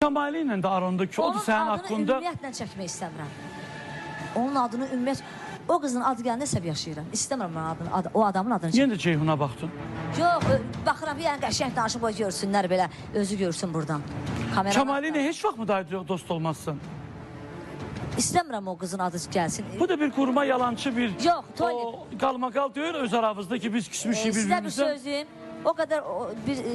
Kəmalə ilə də arandakı odur sənin haqqında. Onun adını ümumiyyətlə çəkmək istəmirəm. Onun adını ümumiyyət... O qızın adı gələndə səb yaşayıram. İstəmirəm mən adını, o adamın adını çəkmək. Yenə də Ceyhuna baxdın. Yox, baxıram, yəni qəşəng danışım, qoy görsünlər belə, özü görsün buradan. Kəmalə ilə heç vaxt mı daha dost olmazsın? İstəmirəm o qızın adı gəlsin. Bu da bir qurma yalancı bir... Yox, Tolik. Qalmaqal deyir öz aramızda ki, biz küsmüşük bir-birimizə. Sizə bir sözüm, o qədər,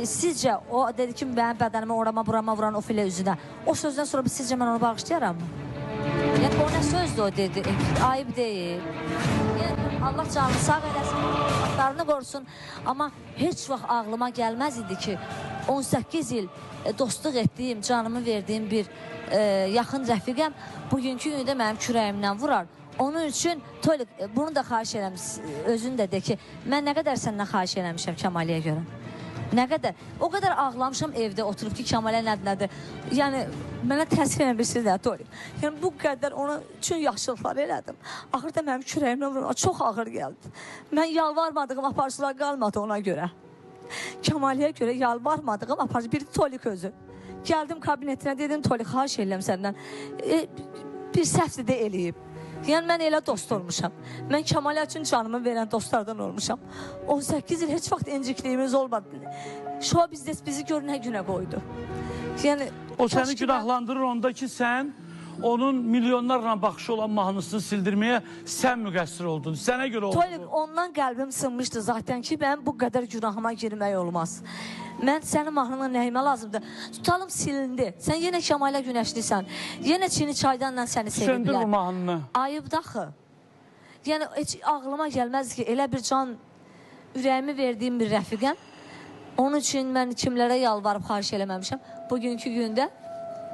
sizcə, o dedi ki, mənim bədənimə orama burama vuran o filə üzünə. O sözdən sonra sizcə mən onu bağışlayaram mı? Yəni, o nə sözdür o dedi, ayıb deyil. Yəni, Allah canını sağ eləsin, adlarını qorusun. Amma heç vaxt ağlıma gəlməz idi ki, 18 il dostluq etdiyim, canımı verdiyim bir yaxın rəfiqəm bugünkü gündə mənim kürəyimdən vurar. Onun üçün, Tolik, bunu da xahiş eləmiş, özün də de ki, mən nə qədər səndən xahiş eləmişəm Kəmaliyə görə. Nə qədər? O qədər ağlamışam evdə oturub ki, Kəmalə nədir? Yəni, mənə təəssüf edən bir şey də, Tolik. Yəni, bu qədər ona üçün yaxşılıqlar elədim. Axırda mənim kürəyimdən vuran çox ağır gəldi. Mən yalvarmadığım aparıcılar qalmadı ona görə. Kəmaliyə görə yalvarmadığım aparıcı, bir Tolik özü. Gəldim kabinetinə, dedim, Tolik, xahiş eləyəm səndən. Bir səhv də eləyib. Yəni, mən elə dost olmuşam. Mən Kəmalə üçün canımı verən dostlardan olmuşam. 18 il heç vaxt incikliyimiz olmadı. Şou biznes bizi gör nə günə qoydu. Yəni, o səni günahlandırır onda ki, sən onun milyonlarla baxışı olan mahnısını sildirməyə sən müqəssir oldun. Sənə görə oldu. Tolik, ondan qəlbim sınmışdı zaten ki, mənim bu qədər günahıma girmək olmaz. Mən sənin mahnına nəyimə lazımdır? Tutalım silindi. Sən yenə Kəmalə Günəşlisən. Yenə Çini Çaydanla səni seviblər. Söndür bu mahnını. Ayıb daxı. Yəni, heç ağlıma gəlməz ki, elə bir can ürəyimi verdiyim bir rəfiqəm. Onun üçün mən kimlərə yalvarıb xahiş eləməmişəm. Bugünkü gündə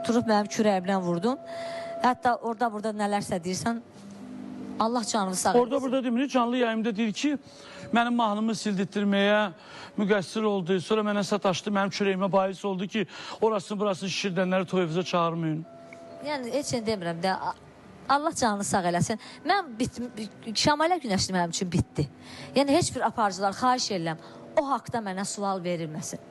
durub mənim kürəyimdən vurdun. Hətta orada burada nələrsə deyirsən, Allah canını sağ eləsin. Orada burada demir, canlı yayımda deyir ki, mənim mahnımı sildirtdirməyə müqəssir oldu, sonra mənə sataşdı, mənim kürəyimə bahis oldu ki, orasını burasını şişirdənləri toyunuza çağırmayın. Yəni, heç nə demirəm də, Allah canını sağ eləsin. Mən Kəmalə Günəşli mənim üçün bitdi. Yəni, heç bir aparıcılar, xahiş edirəm, o haqda mənə sual verilməsin.